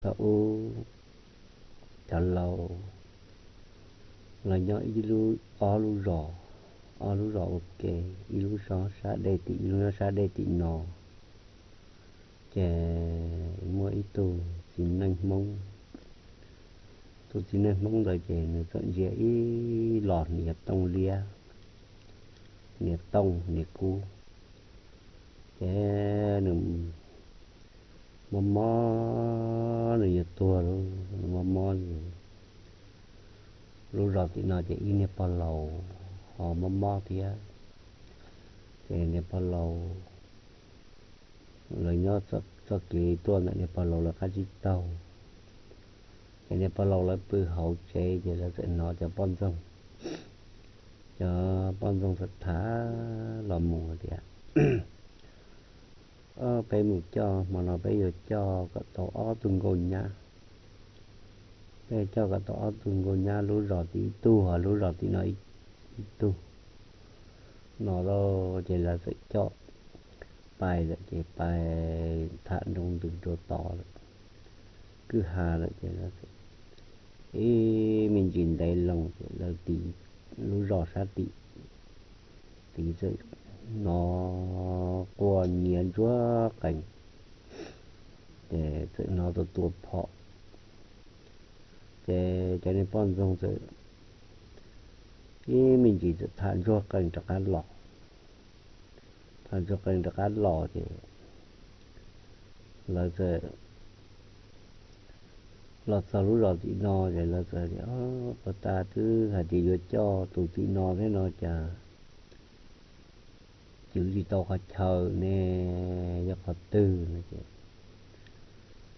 Thaum ub cov laus los nyob ib lub, ob lub zos, ob lub zos ua ke, ib lub nyob sab dej tim, ib lub nyob sab dej tim no. Ces muaj ib tug txiv neej Hmoob, tus txiv neej Hmoob ntawd ces nws txawm ntsia ib los hniav tooj liab, hniav tooj hniav kub, ces nws mob mob nws yuav tuag lauj, nws mob mob ces lub zos tim no ces ib niag pog laus ho mob mob thiab. Ces niag pog laus lawv nyob txoj kev tuaj ntawm niag pog laus lawv qab tsib taug. Ces niag pog laus lawv pw hauv tsev ces lawv txawm hnov cov poj ntxoog, cov poj ntxoog txawm tham los mus tias, Peb mus coj, hmo no peb yuav coj kom tau ob tug nkauj nyab. Peb coj kom tau ob tug nkauj nyab, lub zos tim ib tug, lub zos tim no ib tug no lauj. Ces lawv txawm coj pais lawm ces pais tham nroo ntws rau tod lawm, kwj ha lawm ces ib me ntsis ntev loo ces lawv tim lub zos sab tim tid txawm hnov quaj nyiav ntsuag qees, ces txawm hnov tua tua phom. Ces cov niag poj ntxoog txawm ib me ntsis txawm tham ntsuag qees rov qab los, tham ntsuag qees rov qab los ces lawv txawm los txog lub zos tim no ces lawv txawm tias, Puag ta twb hais tias yuav coj tus tim no thiab no cas cwv tsis tau qhov chaw ne, yog qhov twg no?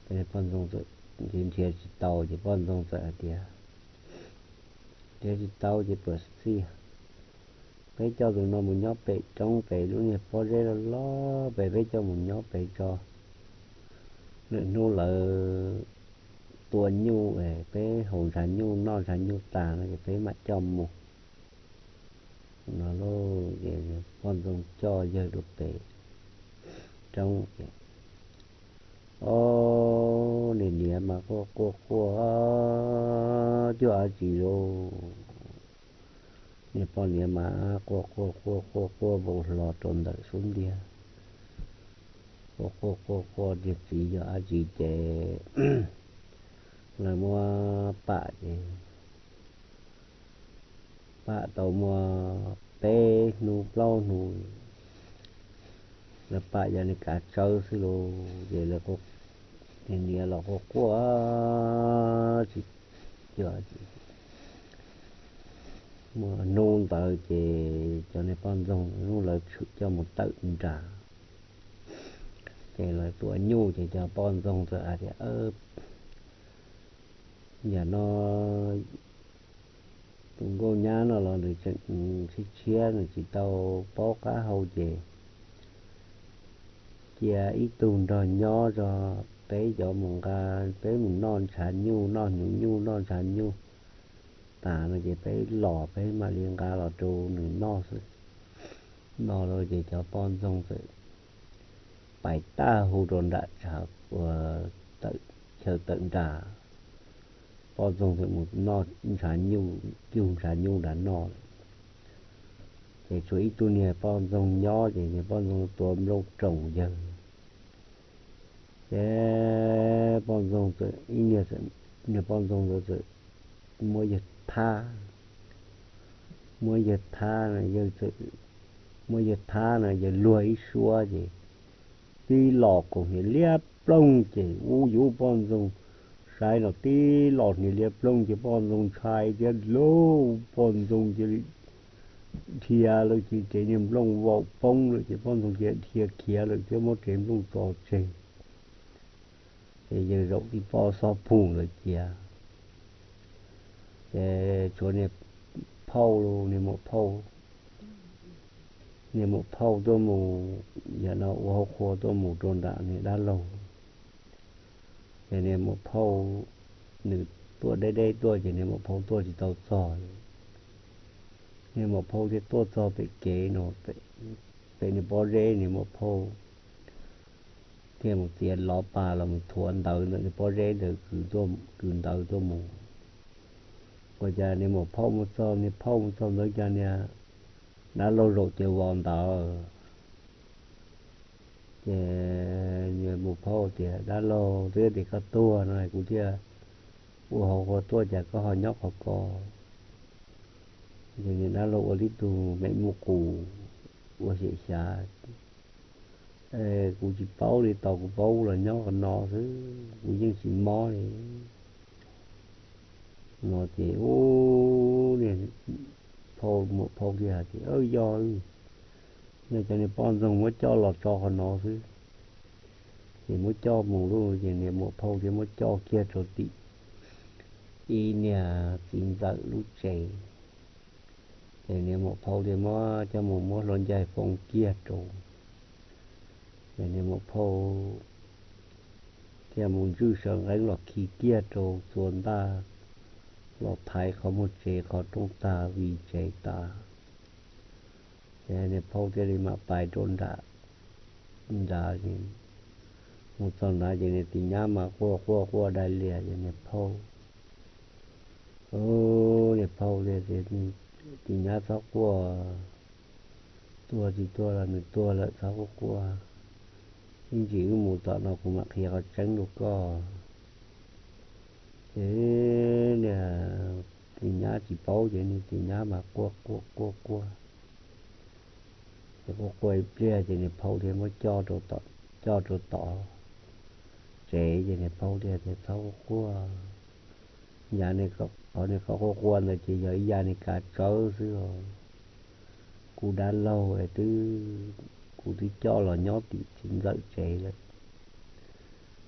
Ces poj ntxoog txawm nrhiav nrhiav tsis tau ces poj ntxoog txawm hais tias, Nrhiav tsis tau ces puas txiaj, peb coj tus no mus nyob pem roob pem lub niag pob zeb loj loj pem, peb coj mus nyob pem tso. Lwm hnub lawv tua nyuj es peb haus ntshav nyuj noj ntshav nyuj tas no ces peb mam coj mus. No lauj, ces poj ntxoog coj yawg rau pem roob ces, ob, niag niam mas quaj quaj quaj cuag dab tsi lauj. Niag poj niam mas quaj quaj quaj quaj quaj vau hlo rau ntawm xub ntiag, quaj quaj quaj quaj tias txiv yog dab tsi ces lawv muab pam ces pam tau muaj peb hnub plaub hnub, lawv pam yog niag kav tsawb xwb lauj. Ces lawv, niag niam los quaj quaj tsis cuag dab tsi. Muaj hnub ntawd ces cov niag poj ntxoog hnub lawv tshwm coj mus tawm nras, ces lawv tua nyuj ces cov poj ntxoog txawm hais tias, Yam no tus nkauj nyab no los nws tseem tshiab tshiab, nws tsis tau paub qab hau ces cia ib tug nrog nyob tso, peb cov mus nqa, peb mus noj ntshav nyuj, noj hnyuv nyuj, noj ntshav nyuj tas no ces peb los peb mam li nqa los rau nws noj xwb. No los ces cov poj ntxoog txawm pais tag hu rau nram tshav uas tawm, chaw tawm nras, poj ntxoog txawm mus noj ntshav nyuj, cug ntshav nyuj nram noj lawm. Ces tshuav ib tug niag poj ntxoog nyob ces niag poj ntxoog tua nplooj roos yawg. Ces poj ntxoog txawm, ib niag, niag poj ntxoog ntawd txawm muab yawg thab, muab yawg thab, yawg txawm, muab yawg thab no yawg luag ib suab ces tib los kaus hniav liab ploog ces ub yuv poj ntxoog saib no tib los hniav liab ploog ces poj ntxoog ntshai thiab lauj, poj ntxoog cia li dhia lawm ces tsev niag nplooj vaum poob lawm ces poj ntxoog cia li dhia khiav lawm thiab muab tsev nplooj tso tseg. Ces yawg zaum tib pob xob phoom lawm cia. Ces tshuav niag phauj, niag muam phauj, niag muam phauj tuaj mus, yam no ua hauv qhua tuaj mus rau nram niag dab laug. Ces niag muam phauj, nws tuaj deb deb tuaj ces niag muam phauj tuaj tsis tau txog. Niag muam phauj thiaj tuaj txog pem kev no, pem niag pob zeb, niag muam phauj thiaj mus txiav lov pas los mus thuav ntawv ntawm niag pob zeb ntawd, kwv ntawv tuaj mus. Ua cas niag muam phauj mus txog, niag phauj mus txog ntawd cas niag dab laug zaum ces vos ntawd. Ces niag muam phauj tias, Dab laug, twb tias koj tuag no kuv thiaj ua hauv qhua tuaj, cas koj ho nyob qhov ko? Ces niag dab laug ua tib tug me muj qus ua xyem xyav, Kuv tsis paub li, tos kuv paub los nyob qhov no xwb, kuv yeej tsis mob li. No ces ub, niag phauj, muam phauj thiaj hais tias, Yog, yog cov niag poj ntxoog muab coj los tso qhov no xwb. Ces muab coj mus lauj, ces niag muam phauj thiaj muab coj kiag rau tim ib niag txiv ntxawm lub tsev. Ces niag muam phauj thiaj muab coj mus muab hlua ncaig foo kiag rau. Ces niag muam phauj thiaj mus ntswj saw nqeeb los khi kiag rau txua ntaj, los thaiv qhov muag tsev qhov rooj tag, vij tsev tas. Ces niag phauj thiaj li mam pais rau nram, nrad, mus txog nrad ces niag tis nyab mas quaj quaj quaj dai lias ces niag phauj, niag phauj tias, Tis nyab txhob quaj, tuag tsis tuag los nws tuag lawm, txhob quaj quaj. Ib ntsis wb mus tom no kuv mam qhia qhov tseeb rau koj. Ces niag tis nyab tsis paub ces niag tis nyab mas quaj quaj quaj quaj, ces quaj quaj ib pliag ces niag phauj thiaj muab coj rau tom tsev ces niag phauj thiaj tias, Txhob quaj quaj, yav qhov niag koj quaj quaj ntawd ces yog ib yam niag kav tsawb xwb os. Kuv dab laug es twb, kuv twb coj los nyob tim txiv ntxawm tsev lawm.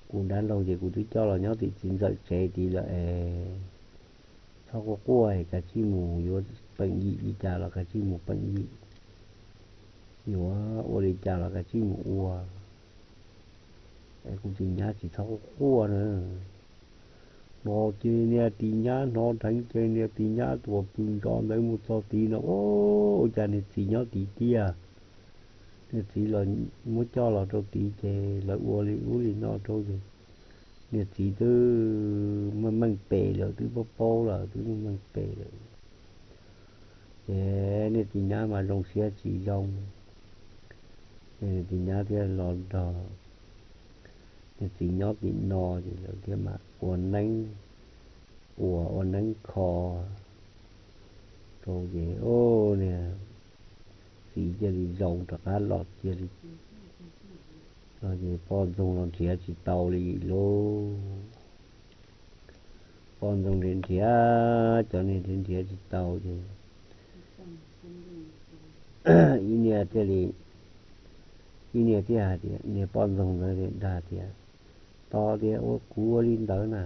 Kuv dab laug ces kuv twb coj los nyob tim txiv ntxawm tsev tid lawm es txhob quaj quaj, kav tsij mus yuav peem yim li cas los kav tsij mus peem yim, yuav ua li cas los kav tsij mus ua. Es kuv tis nyab tsis txhob quaj quaj na. No ces niag tis nyab hnov dheev ces niag tis nyab tuam pw ntso ntawd mus txog tid no, ua cas niag txiv nyob tid tiag. Niag txiv los muab coj los rau tid ces lawv ua li ub li no rau ces niag txiv twb meej meej pem lawm, twb paub paub lawm, twb meej meej pem lawm. Ces niag tis nyab mas zoo siab tsis zoo, ces niag tis nyab thiaj los nrog niag txiv nyob tim no ces lawv thiaj mam ua neeb, ua ua neeb kho rau ces niag txiv cia li zoo rov qab los cia li, no ces poj ntxoog los nrhiav tsis tau li lauj. Poj ntxoog nrhiav nrhiav, cov niag nrhiav nrhiav tsis tau ces ib niag thiaj li, ib niag thiaj hais tias, niag poj ntxoog ntawd dag tias, Tos tias ua kuv ua li ntawd na,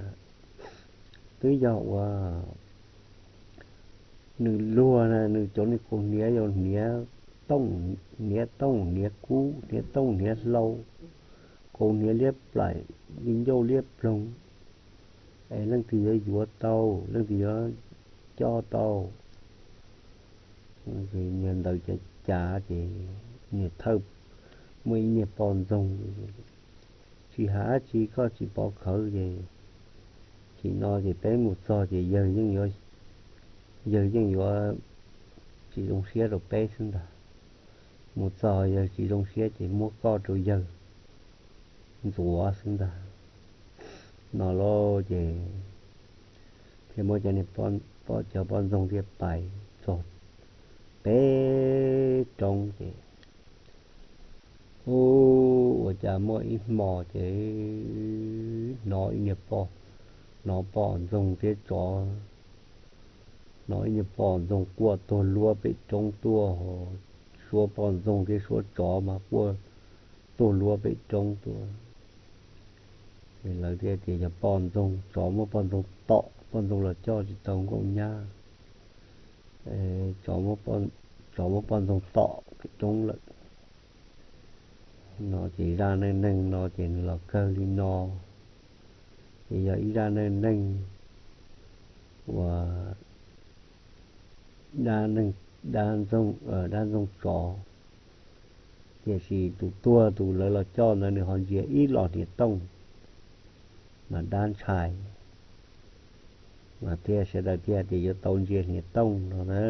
twb yog ua nws luag na, nws cov niag kaus hniav yog hniav tooj, hniav tooj hniav kub, hniav tooj hniav hlau, kaus hniav liab plaim, li ncauj liab ploog, es leej twg yuav yuav tau, leej twg yuav coj tau? Niag ntawd cav cav ces niag thawj, muaj ib niag poj ntxoog, Tsis hais dab tsi, koj tsis pov khawv ces, ces no ces peb mus txog ces yawg yeej yuav, yawg yeej yuav tsis zoo siab rau peb xwb ntag. Mus txog yawg tsis zoo siab ces muab koj rau yawg ntxuav xwb ntag. No lauj ces thiaj muab cov niag, cov poj ntxoog thiaj pais txog peb roob ces, ub, ua cas muaj ib hmo ces hnov ib niag poj, hnov poj ntxoog thiab tsov, hnov ib niag poj ntxoog quaj tuag luab pem roob tuaj, suab poj ntxoog thiab suab tsov mas quaj tuag luab pem roob tuaj. Lawv thiaj tias yog poj ntxoog, tsov muab poj ntxoog tom, poj ntxoog los coj tsis tau nkauj nyab, tsov muab poj ntxoog tom pem roob lawm. No ces zaj neej neeg no ces nws los kawg li no, ces yog ib zaj neej neeg uas dab neeg, dab ntxoog, dab ntxoog tsov. Tiam sis tus tuag tus lawv los coj ntawd nws ho ntsia ib los hniav tooj mas dab ntshai. Mas thiaj sawv daws thiaj tias yuav tau ntsia hniav tooj no na.